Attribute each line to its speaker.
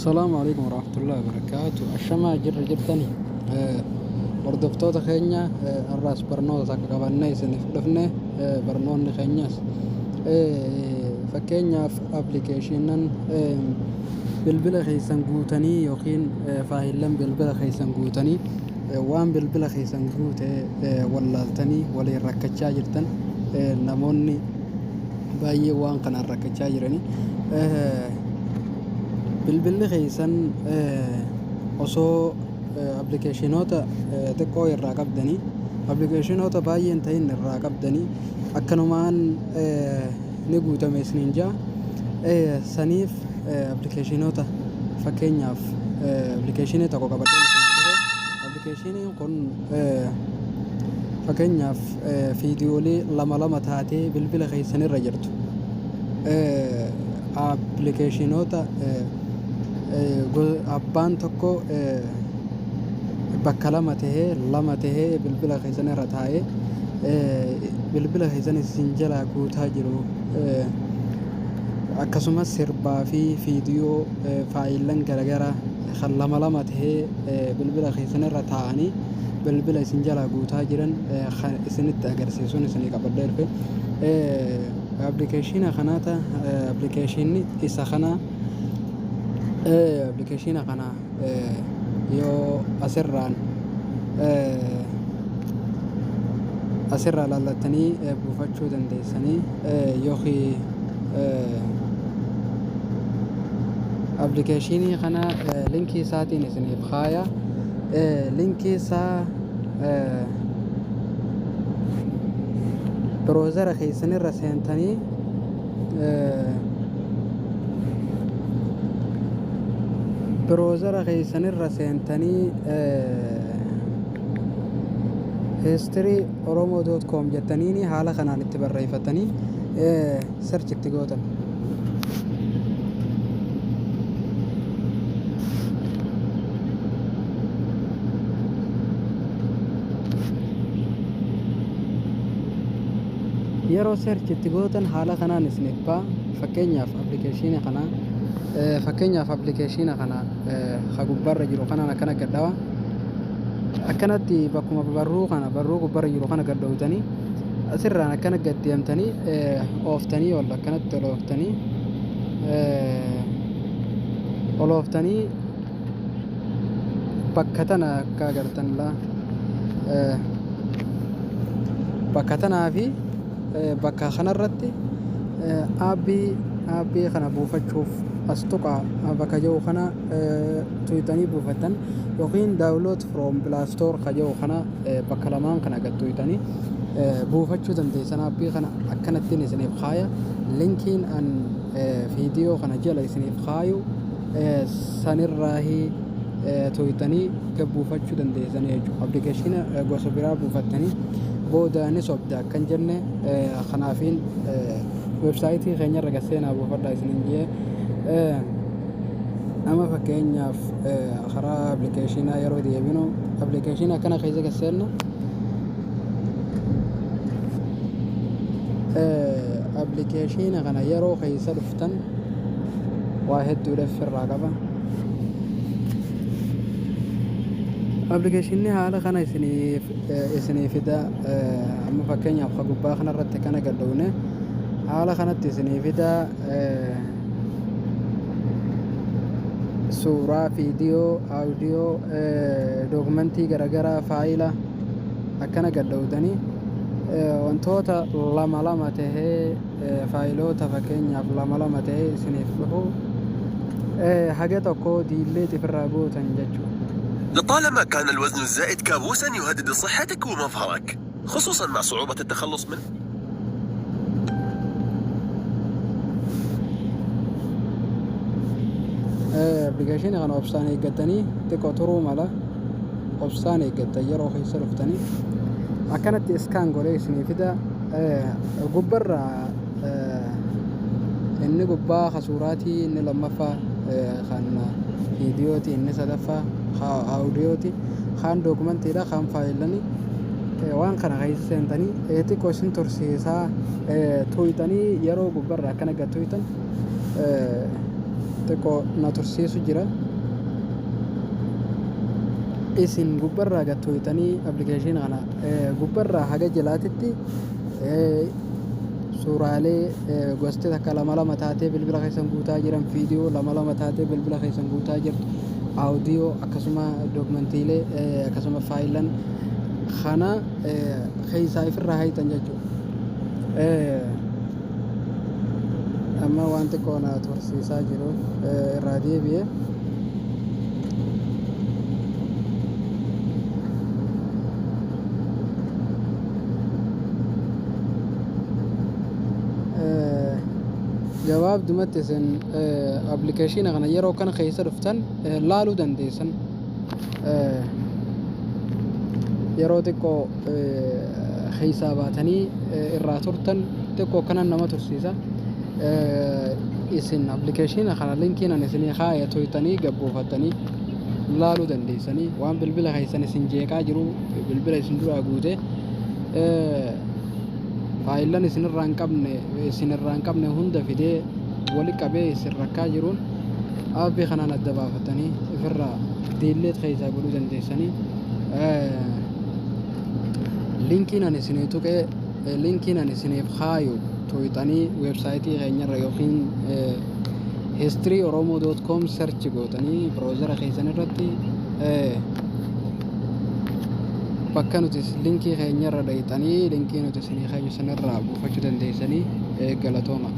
Speaker 1: Assalaamu alaikum warahmatullahi wabarakaatu. Ashamaa jirra jirtani. Hordoftoota keenya, har'aas barnoota takka qabannee isiniif dhufne. Barnoonni keenyas fakkeenyaaf appilikeeshiinan bilbila keessan guutanii yookiin faayillan bilbila keessan guutanii waan bilbila keessan guute wallaaltanii waliin rakkachaa jirtan, namoonni baay'ee waan kanaan rakkachaa jiranii, bilbilli keessan osoo appilikeeshinoota xiqqoo irraa qabdanii, appilikeeshinoota baay'een ta'in irraa qabdanii, akkanumaan ni guutame isiniin jaa. Saniif appilikeeshinoota, fakkeenyaaf appilikeeshinii tokko qabadhee isiniif dhufe. Appilikeeshiniin kun fakkeenyaaf viidiyoolee lama lama taatee bilbila keessanirra jirtu, appilikeeshinoota abbaan tokko bakka lama tahee lama tahee bilbila keessan irra taa'ee bilbila keessan isin jalaa guutaa jiru, akkasumas sirbaa fi viidiyoo faayillan garagaraa kan lama lama tahee bilbila keessan irra taa'anii bilbila isin jalaa guutaa jiran kan isinitti agarsiisuun isinii qabadhee dhufe. Appilikeeshina kanaata, appilikeeshinni isa kana. Appilikeeshina kana yoo asirraa laallattanii buufachuu dandeessanii, yookiin appilikeeshinii kana linkii isaatiin isiniif kaaya. Linkii isaa browsera keessanirra seentanii, browsera keessanirra seentanii historyoromo.com jettaniini haala kanaan itti barreeffatanii search itti gootan. Yeroo search itti gootan haala kanaan isiniif ba'a. Fakkeenyaaf appilikeeshinii kana, fakkeenyaaf appilikeeshina kana ka gubbaarra jiru kanaan akkana gad dhawa. Akkanatti bakkuma barruu kana, barruu gubbaarra jiru kana gad dhowtanii, asirraan akkana gad deemtanii ooftanii ol, akkanatti ol ooftanii, ol ooftanii bakka tana akka agartan laa, bakka tanaa fi bakka kanarratti aappii kana buufachuuf as tuqaa bakka jiru kana tuyxanii buufattan, yookiin download from Play Store ka jiru kana bakka lamaan kana gad tuyxanii buufachuu dandeessan. Aappii kana akkanattiin isiniif kaaya. Linkiin an viidiyoo kana jala isiniif kaayu sanirraahi tuyxanii gad buufachuu dandeessanii jechuudha. Appilikeeshina gosa biraa buufattanii booda ni sobda akkan jenne, kanaafiin weebsaayitii keenyarra gad seenaa buufadhaa isiniin jee. Amma fakkeenyaaf karaa appilikeeshinaa yeroo deebinu, appilikeeshina akkana keessa gad seenna. Appilikeeshina kana yeroo keessa dhuftan waa hedduudha ofirraa qaba. Appilikeeshinni haala kana isinii fida. Amma fakkeenyaaf ka gubbaa kanarratti kana gad dhowne, haala kanatti isinii fida. Suuraa, viidiyoo, audiyoo, dookumentii garaagaraa, faayila akkana gad dhowdanii wantoota lama lama tahee, faayiloota fakkeenyaaf lama lama tahee isiniif dhufu haga tokko delete ifirraa gootan jechuudha.
Speaker 2: لطالما كان الوزن الزائد كابوسا يهدد صحتك ومظهرك، خصوصا مع صعوبة التخلص منه.
Speaker 1: Appilikeeshinii kana obsaan eeggatanii, xiqqoo turuu mala, obsaan eeggattan. Yeroo keessa dhuftanii akkanatti scan godhee isinii fida. Gubbarra inni gubbaa ka suuraatii, inni lammaffaa kan viidiyooti, inni sadaffaa ka audiyooti, kaan dookumentiidha, kaan faayilanii. Waan kana keessa seentanii xiqqoo isin tursiisaa. Tuyxanii yeroo gubbarra akkana gad tuyxan Xiqqoo na tursiisu jira. Isin gubbarraa gad tuqxanii appilikeeshinii kana gubbarraa haga jalaatitti suuraalee gosti takka lama lama taatee bilbila keessan guutaa jiran, viidiyoo lama lama taatee bilbila keessan guutaa jirtu, audiyoo, akkasuma dookumentiilee, akkasuma faayilan kana keessaa ifirraa hayxan jechuudha. Amma waan xiqqoo na tursiisaa jiru irraa deebi'ee. Gabaabdumatti isin appilikeeshina kana yeroo kana keessa dhuftan laaluu dandeessan. Yeroo xiqqoo keessaa baatanii irraa turtan xiqqoo kanan nama tursiisa. Isin appilikeeshina kana linkiin ani isinii kaa'e tuyxanii gabbuufattanii laaluu dandeessanii, waan bilbila keessan isin jeeqaa jiru, bilbila isin duraa guute, faayillan isinirraa hin qabne hunda fidee wali qabee isin rakkaa jiruun aappii kanaan adda baafatanii ifirraa delete keessaa godhuu dandeessanii. Linkiin ani isinii tuqee, linkiin ani isiniif kaayu tuyxanii weebsaayitii keenyarra yookiin historyoromoo.com search gootanii browsera keessan irratti bakka nuti linkii keenyarra dhayxanii linkii nuti isinii keenyu sanirraa buufachuu dandeessanii. Galatooma.